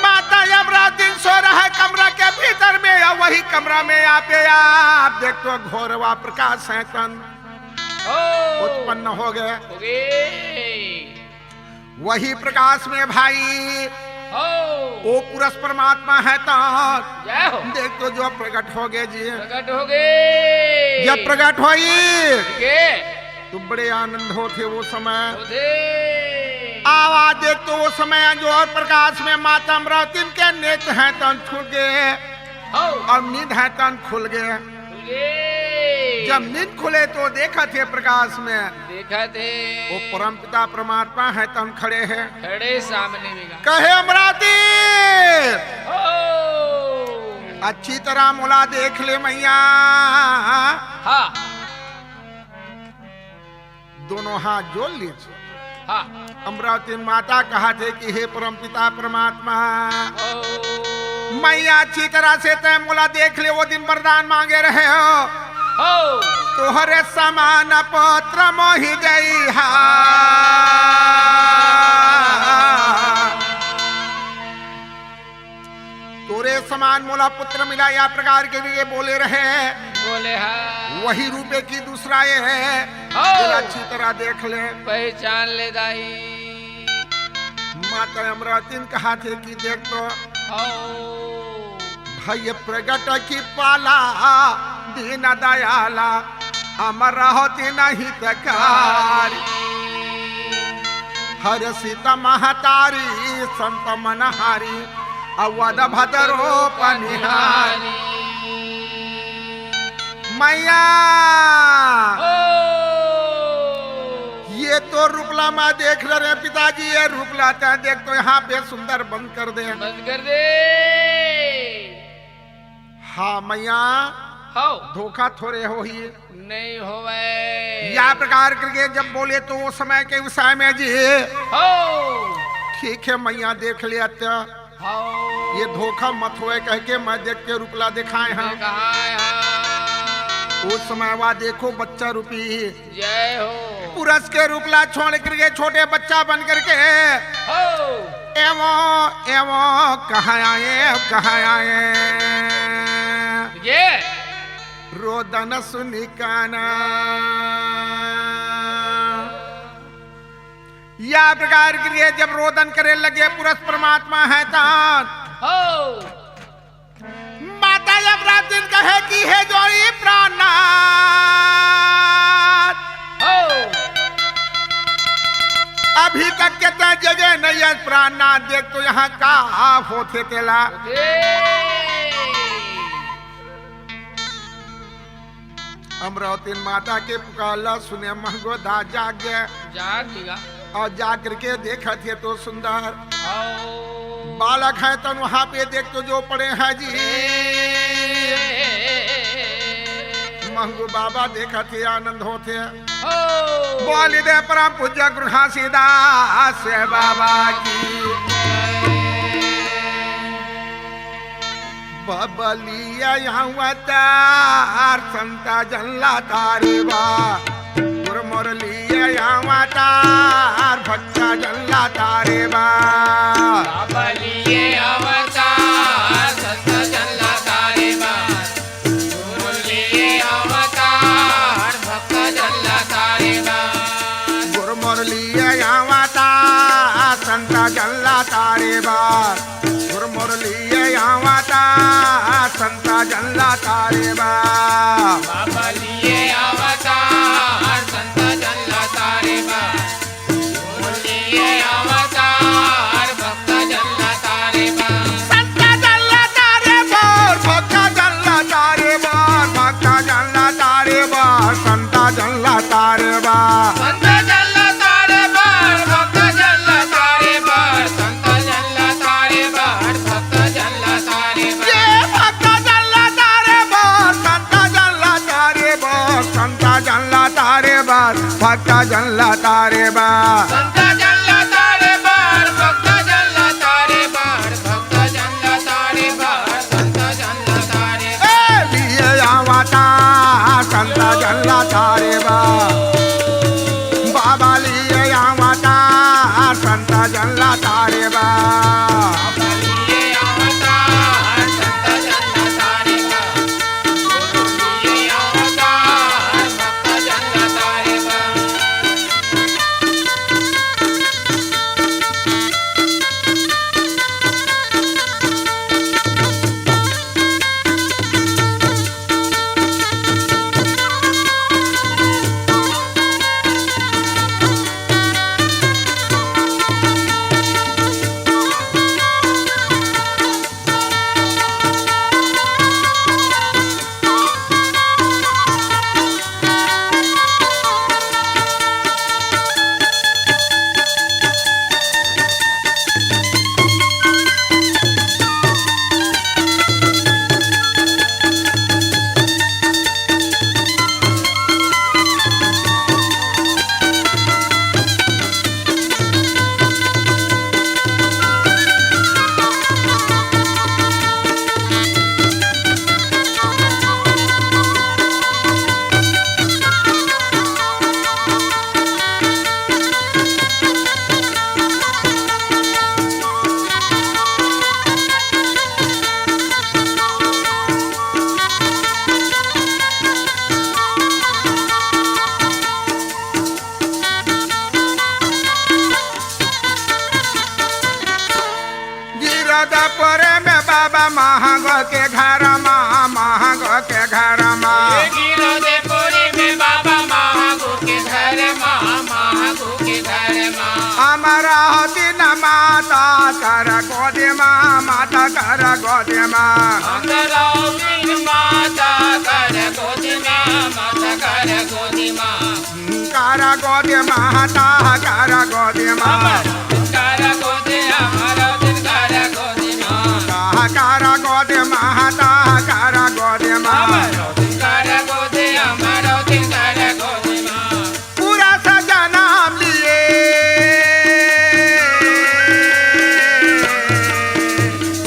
माता अमरावती सो रहा कमरा के भीतर में, या वही कमरा में आप, आप देखतो घोर वा प्रकाश हे तन। ओ। उत्पन्न हो गए। हो गए। वही प्रकाश में भाई, हो। वो पुरुष परमात्मा हे तन। जय हो। देखतो जो प्रकट हो गए जी। प्रकट हो गए। जब प्रकट होई, ठीक हे। तो बड़े आनंद होथे वो समय। होथे। आवा देखतो वो समय जो प्रकाश में माता अमरावती के नेत्र हे तन खुल गए। हो। और नींद हे तन खुल गए। खुल गए। जब नींद खुले तो देखत हे प्रकाश में। देखत हे। वो परमपिता परमात्मा हे तन खड़े हे। खड़े सामने में गा। कहे अमरावती। हो। अच्छी तरह मोला देख ले मैया। हाँ। दोनों हाथ जोड़ लीजिए। हाँ। अमरावती माता कहत हे कि हे परमपिता परमात्मा, ओ। मैया अच्छी तरह से तैं मोला देख ले, वो दिन वरदान मांगे रहे हो। हो। तोहरे समान पुत्र मोहि देइहा। तोरे समान मोला पुत्र मिला, या प्रकार के लिए बोले रहे। बोले हाँ। वही रूपे की दूसरा ये हे। हो। बोला अच्छी तरह देख ले। पहचान ले दाई। माता अमरावती कहत हे कि देख तो। हो। भय प्रगट की पाला दीन दयाला। अमरावती हितकारी। हरषित महतारी संत मनहारी। अवध भद्र रूप निहारी। मैया, ओ। ये तो रूपला मैं देख ले रहे पिताजी, ये रूपला तैं देख तो यहाँ पे सुंदर बंद कर दे। बंद कर दे। हाँ मैया, हो। धोखा थोरे होही। नहीं होवे। या प्रकार करके जब बोले तो वो समय के विषय में जी। हो। ठीक हे मैया, देख ले अत्या। हो। ये धोखा मत होवे कह के मैं देख के रूपला देखाए हँव। देखाए हँव। उस समय वा देखो बच्चा रूपी जय हो। पुरुष के रूपला छोड़ करके छोटे बच्चा बन करके हो। एवो, एवो, कहाँ आए, कहाँ आए? ये। रोदन सुनी काना। या प्रकार के लिए जब रोदन करे लगे पुरुष परमात्मा हे तन। हो। माता या दिन कहे कि हे जोड़ी प्राणनाथ, हो। अभी तक के तैं जगे नइ हस प्राणनाथ, देख तो यहाँ का होथे तेला। ए। अमरावती माता के पुकार ला सुने महंगो दास जाग गे। जाग लिया। अउ जाग करके देखत हे तो सुंदर आओ। बालक हे तन वहाँ पे देख तो जो पड़े हे जी। ए। महंगू बाबा देखत हे आनंद होथे। हो। बोली दे परम पूज्य गुरु घासीदास बाबा की। बबलिया अवतार संत जन ला तारे बा, गुरु मुरलिया अवतार भक्त जन ला तारे बा। बबलिया अवतार संत जन ला तारे बा, गुरु मुरलिया अवतार भक्त जन ला तारे बा। गुरु मुरलिया अवतार संत जन ला तारे बा। गुरु मुरलिया अवतार संत जन ला तारे बा। बाबा लिए अवतार संत जन ला तारे बा। गुरु लिए अवतार भक्त जन ला तारे बा। संत जन ला तारे बा, भक्त जन ला तारे बा, भक्त जन ला तारे बा, संत जन ला तारे बा। संत जन ला तारे बा, भक्त जन ला तारे बा, संत जन ला तारे बा, भक्त जन ला तारे बा। ये भक्त जन ला तारे बा, संत जन ला तारे बा, संत जन ला तारे बा, भक्त जन ला तारे बा। संत जन ला तारे बा, भक्त जन ला तारे बा, भक्त जन ला तारे बा, संत जन ला तारे बा। ए लिए अवतार संत जन ला तारे बा। बाबा लिए अवतार संत जन ला तारे बा। बाबा लिए अवतार संत जन ला तारे बा। गुरु लिए अवतार भक्त जन ला तारे बा। गिरदपुर में बाबा महंगो के घर मा, महंगो के घर मा। ये गिरदपुर में बाबा महंगो के घर मा, महंगो के घर मा। अमरावती न माता कर गोदी मा, माता कर गोदी मा। अमरावती माता कर गोदी मा, माता कर गोदी मा। कर गोदी माता, कर गोदी मा। कर गोदी, अमरावती कर गोदी मा। कर गोदी माता, कर गोदी मा। कर गोदी, अमरावती कर गोदी मा। पूरा सा जनम लिए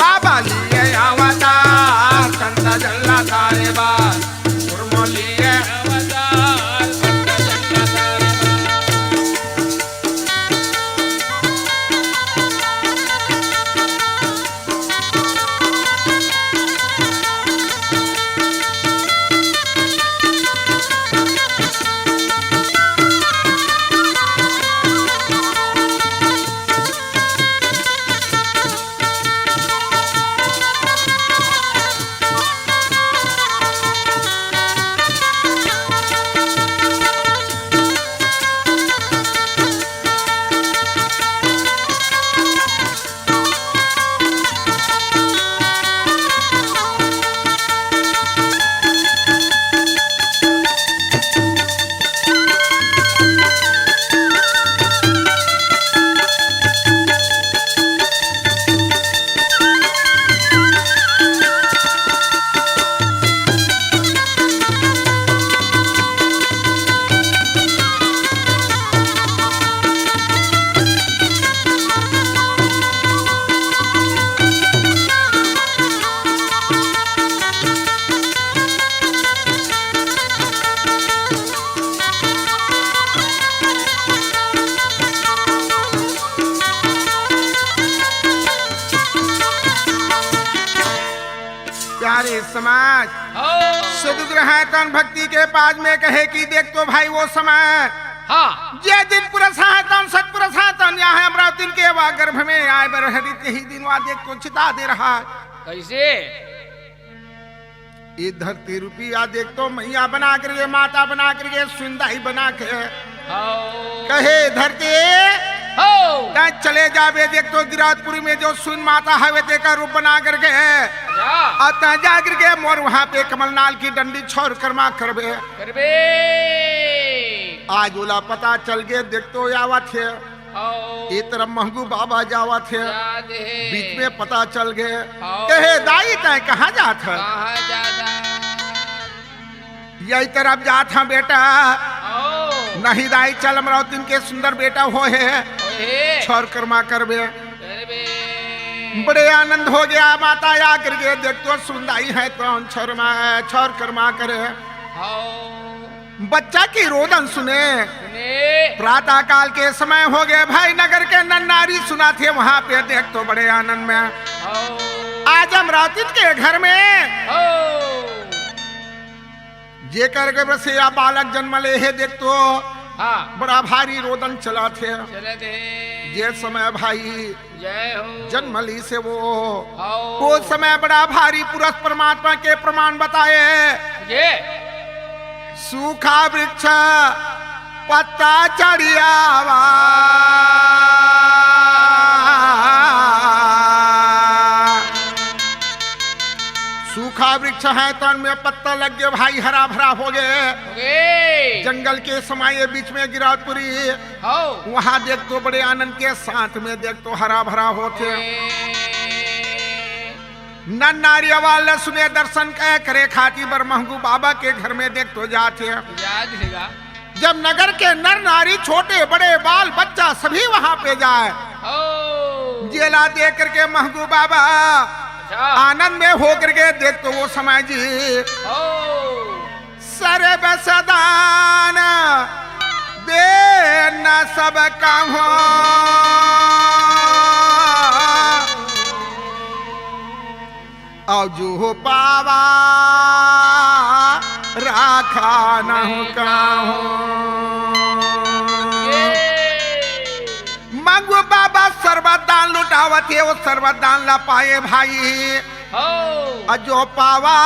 बाबा लिए अवतार, संत जन ला तारे बा। गुरु मुरलिया अवतार, संत जन ला तारे बा। समाज। हो। सदगुरु हे तन भक्ति के पास में कहे कि देख तो भाई वो समय, हाँ। जे दिन पुरुष हे तन सतपुरुष हे तन यहाँ अमरावती के वा गर्भ में आए बर हरित ही दिन वा देख तो चिता दे रहा हे। कैसे? ये धरती रूपी आ देख तो मैया बना करके, माता बना करके, सुनदाई बना के हो। कहे धरती, हो। तैं चले जाबे देख तो गिरौदपुरी में जो सुन माता हवे तेकर रूप बना करके, जा। अउ तैं जा करके मोर वहाँ पे कमलनाल की डंडी छौर करमा करबे। करबे। आज ओला पता चल गे देख तो आवत हे। हो। ए तरफ महंगू बाबा जावत हे। जात हे। बीच में पता चल गे। हो। कहे दाई तैं कहाँ जात हे? कहाँ जात हे? यही तरफ जात हँव बेटा। हो। नहीं दाई चल अमरावती के सुंदर बेटा होहे। होहे। छौर करमा करबे। करबे। बड़े आनंद हो गया माता आ करके देख तो सुनदाई हे तन छौर मा-, छौर करमा करे। हो। बच्चा की रोदन सुने। सुने। प्रातः काल के समय हो गे भाई, नगर के नर नारी सुनथे वहाँ पे देख तो बड़े आनंद में। हो। आज अमरावती के घर में हो। जेकर गर्भ से या बालक जन्म ले हे देख तो हाँ। बड़ा भारी रोदन चलथे। चलथे। जे समय भाई जय हो। जन्म ली से वो। हो। वो समय बड़ा भारी पुरुष परमात्मा के प्रमाण बताए। ये। सूखा वृक्ष पत्ता चढ़ियावा। सूखा वृक्ष हे तन में पत्ता लग गे भाई, हरा भरा हो गे। हो गे। जंगल के समाये बीच में गिरौदपुरी हो। वहाँ देख तो बड़े आनंद के साथ में देख तो हरा भरा होथे। ए। नर नारी आवाज ल सुने दर्शन क-, करे खातिर बर महंगू बाबा के घर में देख तो जाथे। जात हे गा। जब नगर के नर नारी, छोटे बड़े बाल बच्चा सभी वहाँ पे जाए। हो। जेला देख करके महंगू बाबा अच्छा। आनंद में हो करके देख तो वो समय जी। हो। सर्व सदान दे न सब कहूँ, अउ जो पावा राखा नहु कहूँ। मंगू बाबा सर्वदान लुटावत हे, वो सर्वदान ला पाए भाई। हो। अ जो पावा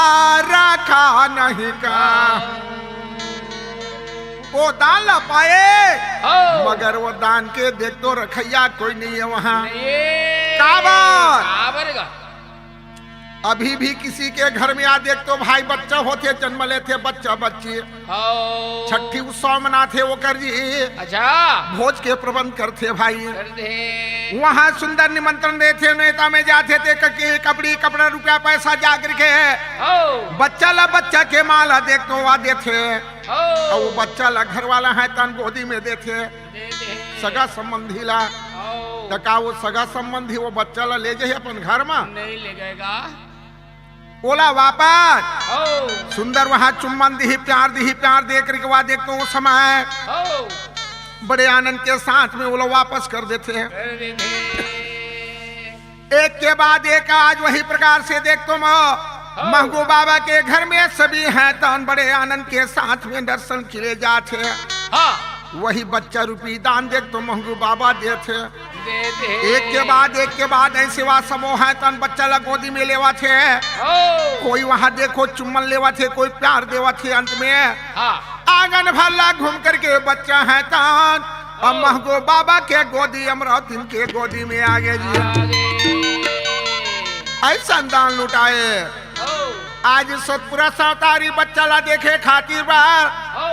राखा नहीं का। वो दान ला पाए, हो। मगर वो दान के देख तो रखैया कोई नहीं है वहाँ। नहीं। काबर? काबर का? अभी भी किसी के घर में आ देख तो भाई बच्चा होथे, जन्म लेथे बच्चा बच्ची। हो। छठी उत्सव मनाथे ओकर जी। अच्छा। भोज के प्रबंध करथे भाई। कर दे। वहाँ सुंदर निमंत्रण देथे, नेता में जाथे ते कके कपड़ी, कपड़ा, रुपया, पैसा जा करके हो। बच्चा ला, बच्चा के माँ ला देख तो वा देथे। हो। अउ वो बच्चा ला घर वाला हे तन गोदी में देथे। दे दे। सगा संबंधी ला। हो। त का वो सगा संबंधी वो बच्चा ला ले जाही अपन घर मा? नहीं ले जाएगा। ओला वापस हो। सुंदर वहाँ चुम्बन दिही, प्यार दिही, प्यार दे करके वा देख तो वो समय हो। बड़े आनंद के साथ में ओला वापस कर देथे। कर देथे। एक के बाद एक आज वही प्रकार से देख तो म-, हो। महंगू बाबा के घर में सभी हे तन बड़े आनंद के साथ में दर्शन के लिए जाथे। हाँ। वही बच्चा रूपी दान देख तो महंगू बाबा देथे। दे दे। एक के बाद एक के बाद ऐसे वा सबो हे तन बच्चा ला गोदी में लेवाथे। हो। कोई वहाँ देखो चुम्बन लेवाथे, कोई प्यार देवाथे। अंत में हाँ। आंगन भर ला घूम करके बच्चा हे तन अउ हो। महंगू बाबा के गोदी, अमरावती के गोदी में आ गे जी। आ गे। ऐसा दान लुटाए। हो। आज सतपुरा सौतारी बच्चा ला देखे खातिर बा। हो।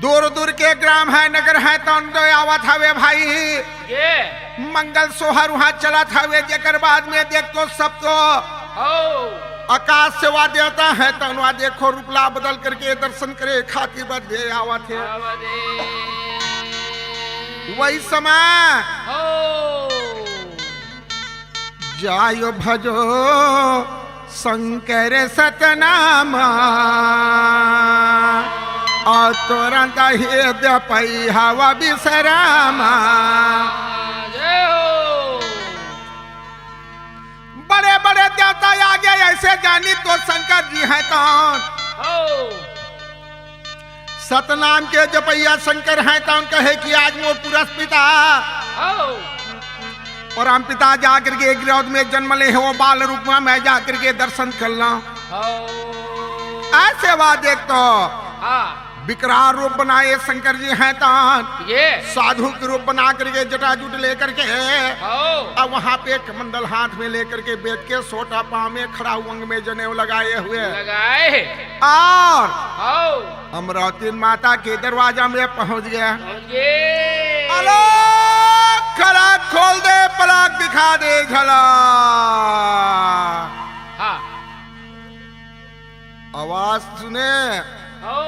दूर दूर के ग्राम हे, नगर हे, तउन तो आवत हवे भाई। ये। मंगल सोहर उहाँ चलत हवे, जेकर बाद में देख तो सब तो हो। आकाश से वा देवता हे, तउन वा देखो रूपला बदल करके दर्शन करे खातिर बदे आवत हे। आवत हे। वही समय हो। जायो भजो शंकर सतनाम, अउ तुरंत हृदय पई हवा विश्राम। जय हो। बड़े बड़े देवता आगे ऐसे जानी तो शंकर जी हैं तौन। हो। सतनाम के जपैया शंकर हैं तौन कहे कि आज मोर पुरस पिता। हो। परम पिता जाकर के गिरौद में जन्म ले हो, बाल रूप में मैं जाकर के दर्शन कर ला। हो। ऐसे बात देख तो हाँ। विकराल रूप बनाए शंकर जी हैं तौन। ये। साधु के रूप बना करके जटा जुट लेकर के हो। अब वहां पे कमंडल हाथ में लेकर के बैठ के सोटा पाँव में खड़ा उंग में जनेऊ लगाए हुए। लगाए। और हो। अमरावती माता के दरवाजा में पहुंच गया। पहुंच गए। अलो, खड़ा खोल दे, पलक दिखा दे, झलक। हाँ। आवाज सुने। हो।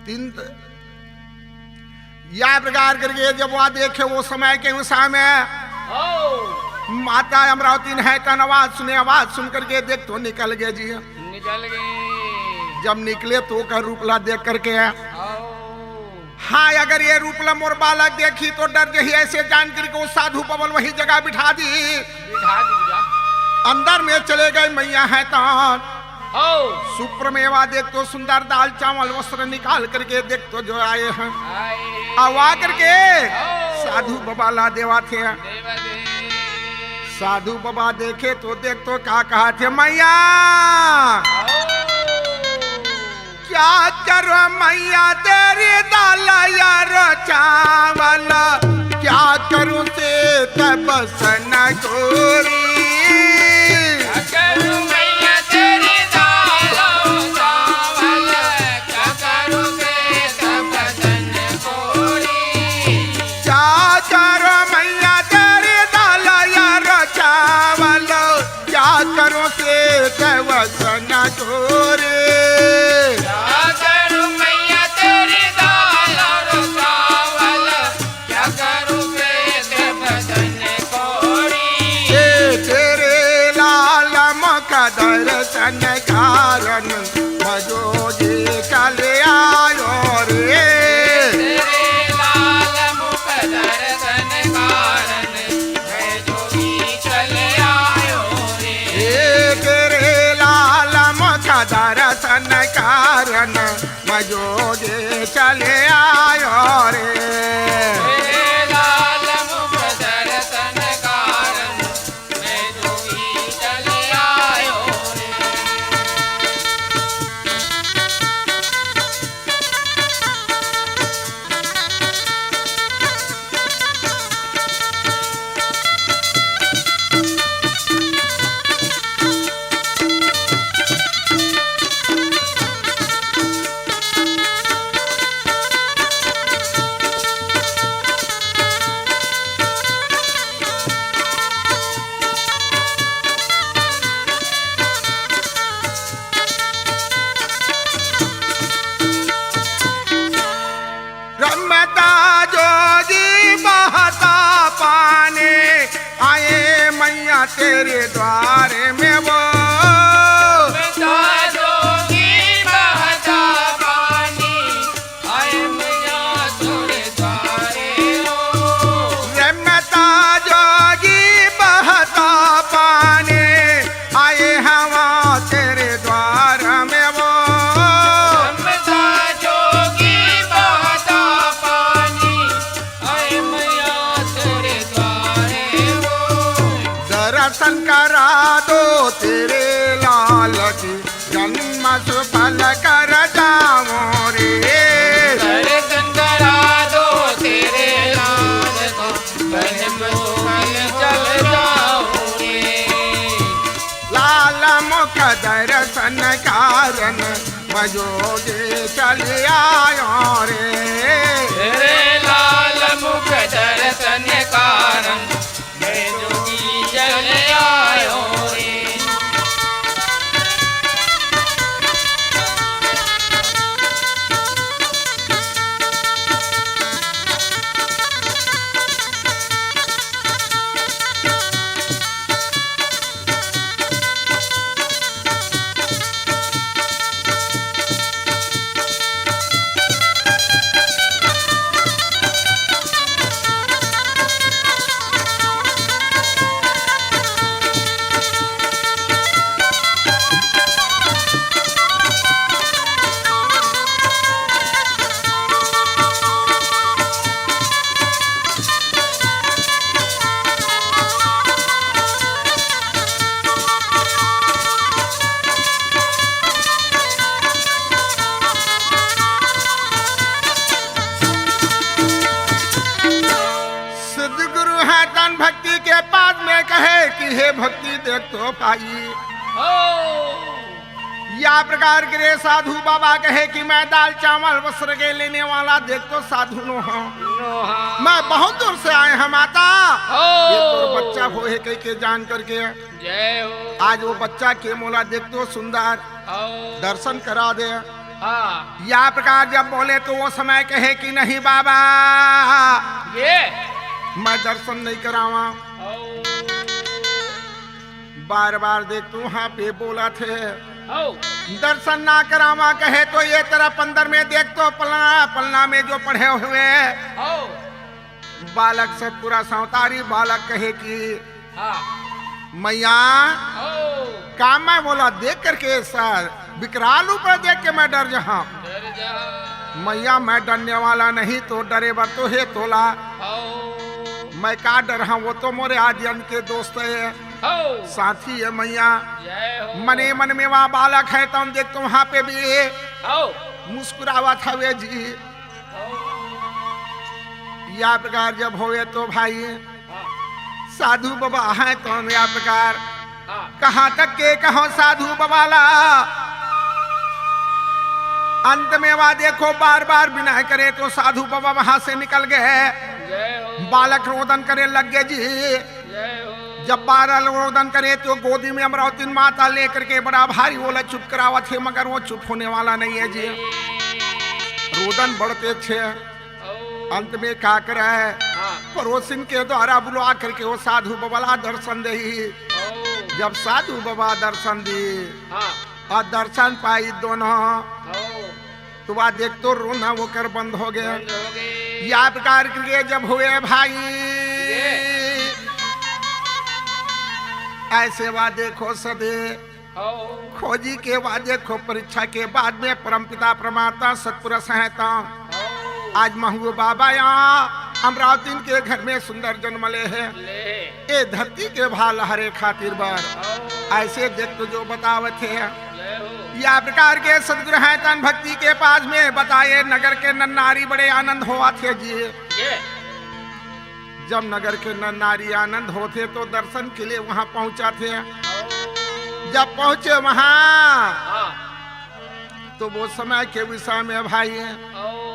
तीन त-, या प्रकार करके जब वह देखे वो समय के उस समय हो। माता अमरावती ने है तन आवाज सुने, आवाज सुन करके देख तो निकल गए जी। निकल गए। जब निकले तो ओकर रूप ला देख करके हो। हाँ, अगर ये रूप ला मोर बालक देखी तो डर जही, ऐसे जान करके वो साधु बबल वही जगह बिठा दी। बिठा दी जा। अंदर में चले गए मैया है तौन। हो। सुप्रमेवा देख तो सुंदर दाल चावल वस्त्र निकाल करके देख तो जो आए हैं। आए। आवा करके हो। साधु बाबा ला देवा थे। देवा दे। साधु बाबा देखे तो देख तो का कहा थे मैया। हो। क्या करूं मैया तेरी दाल यार चावल, क्या करूं से तब सन गोरी। क्या करूं मैया तेरी दाल चावल, क्या करूं से तब सन गोरी। क्या करूं मैया तेरी दाल यार चावल, क्या करूं से तब सन गोरी। क्या करूं मैया तेरी दाल और चावल, क्या करूं से तब सन गोरी। ये तेरे लाल मुख दर्शन कारण मजोगी चले आयो रे। तेरे लाल मुख दर्शन कारण मैं जोगी चले आयो रे। ए तेरे लाल मुख दर्शन कारण मजोगी चले आयो रे। तेरे लाल मुख दर्शन कारण मैं जोगी चले आयो रे। रमता जोगी बहता पानी, आए मैया तेरे द्वारे में वो। रमता जोगी बहता पानी, आए मैया तेरे द्वारे हो। रमता जोगी बहता पानी, आए हवा तेरे द्वार में वो। रमता जोगी बहता पानी, आए मैया तेरे द्वारे वो। दर्शन करा दो तेरे लाल की, जन्म सुफल कर जाऊं रे। दर्शन करा दो तेरे लाल को, जन्म सुफल चल जाऊं रे। लाल मुख दर्शन कारण मजोगे चल आयो रे। तेरे लाल मुख दर्शन कारण मैं जोगी चल आयो रे। भक्ति देख तो भाई। हो। या प्रकार के रे साधु बाबा कहे कि मैं दाल चावल वस्त्र के लेने वाला देख तो साधु नो हूँ। नो हूँ। मैं बहुत दूर से आए हैं माता। हो। ये तो बच्चा हो है कह के जान करके। जय हो। आज वो बच्चा के मोला देख तो सुंदर। हो। दर्शन करा दे। हाँ। या प्रकार जब बोले तो वो समय कहे कि नहीं बाबा, ये। मैं दर्शन नहीं करावा। हो। बार बार देख तो वहाँ पे बोला थे। हो। दर्शन ना करावा कहे तो ये तरफ अंदर में देख तो पलना पलना में जो पढ़े हुए। हो। बालक सतपुरा सौतारी बालक कहे कि हाँ। मैया, हो। का मैं बोला देख करके ऐसा विकराल रूप देख के मैं डर जहा। डर जहा। मैया, मैं डरने वाला नहीं तो डरे बर तो हे तोला। हो। मैं का डर हाँ, वो तो मोरे आदि अंत के दोस्त है, हो। साथी है मैया। जय हो। मने मन में वहाँ बालक है तो हम देख तो वहाँ पे भी हो। मुस्कुरावत हवे जी। या प्रकार जब होवे तो भाई, हाँ। साधु बाबा हैं तो या प्रकार, हाँ। कहाँ तक के कहो साधु बाबा ला। अंत में वा देखो बार बार बिनय करे तो साधु बाबा वहां से निकल गए। जय हो। बालक रोदन करे लग गए जी। जय हो। जब बालक रोदन करे तो गोदी में अमरावती माता लेकर के बड़ा भारी ओला चुप करावत है, मगर वो चुप होने वाला नहीं है जी। रोदन बढ़ते छे। अंत में का करे? हाँ। पड़ोसिन के द्वारा बुलवा करके वो साधु बाबा ला दर्शन दे। ओ। जब साधु बाबा दर्शन दी, हाँ। और दर्शन पाई दोनों, ओ। तो वा देख तो रोना वो कर बंद हो गए। बंद हो गए। या प्रकार के जब हुए भाई, ये। ऐसे वा देखो सदे हो। खोजी के बाद देखो, परीक्षा के बाद में परमपिता परमात्मा सतपुरुष हैं तो हो। आज महू बाबा यहाँ अमरावती के घर में सुंदर जन्म ले है। ले। ए धरती के भाल हरे खातिर बर। हो। ऐसे देख तो जो बतावत है। ले हो। या प्रकार के सदगुरु हैं तन भक्ति के पास में बताए, नगर के नर नारी बड़े आनंद होवत हे जी। ये। जब नगर के नर नारी आनंद होथे तो दर्शन के लिए वहां पहुंचा थे। जब पहुंचे वहां, हाँ। तो वो समय के विषय में भाई, ओ।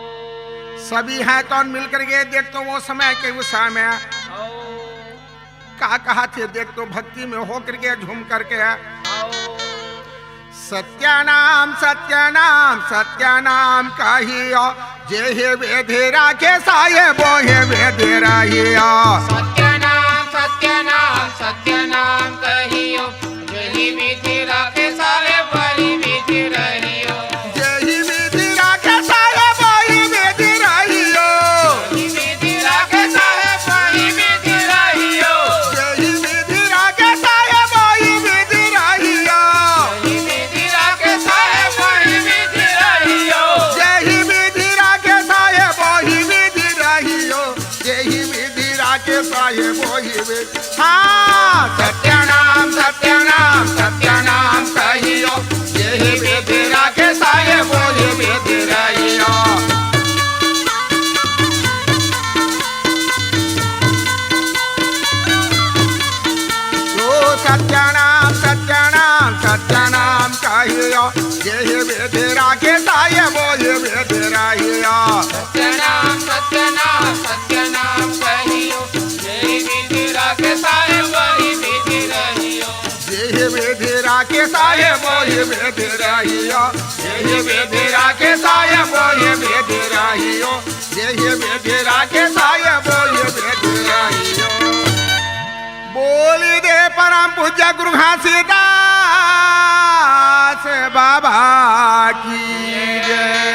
सभी हैं कौन मिल करके देख तो वो समय के विषय में ओ। का कहा थे देख तो भक्ति में हो करके झूम करके ओ। सत्यानाम सत्यानाम सत्यानाम कहियो, जे हे वेद राखे साहेब हे वेद रहियो। सत्यानाम सत्यानाम सत्यानाम कहियो, जे हे वेद राखे साहेब वही वेद रहियो। जे हे वेद राखे साहेब वही वेद रहियो। जे हे वेद राखे साहेब वही वेद रहियो। जे हे वेद राखे साहेब वही वेद रहियो। जे हे वेद राखे साहेब वही वेद रहियो। जे हे वेद राखे साहेब वही वेद रहियो। जे हे वेद राखे साहेब वही वेद। हाँ, सत्यानाम सत्यानाम सत्यानाम कहियो। जे हे वेद राखे साहेब वही वेद रहियो। ओ सत्यानाम सत्यानाम सत्यानाम कहियो, जे हे वेद राखे साहेब वही वेद रहियो। सत्यानाम सत्यानाम सत्यानाम कहियो, जे हे वेद राखे साहेब वही वेद रहियो। जे हे वेद राखे साहेब वही वेद रहियो। जे हे वेद राखे साहेब वही वेद रहियो। जे हे वेद राखे साहेब वही वेद रहियो। बोली दे परम पूज्य गुरु घासीदास बाबा की जय।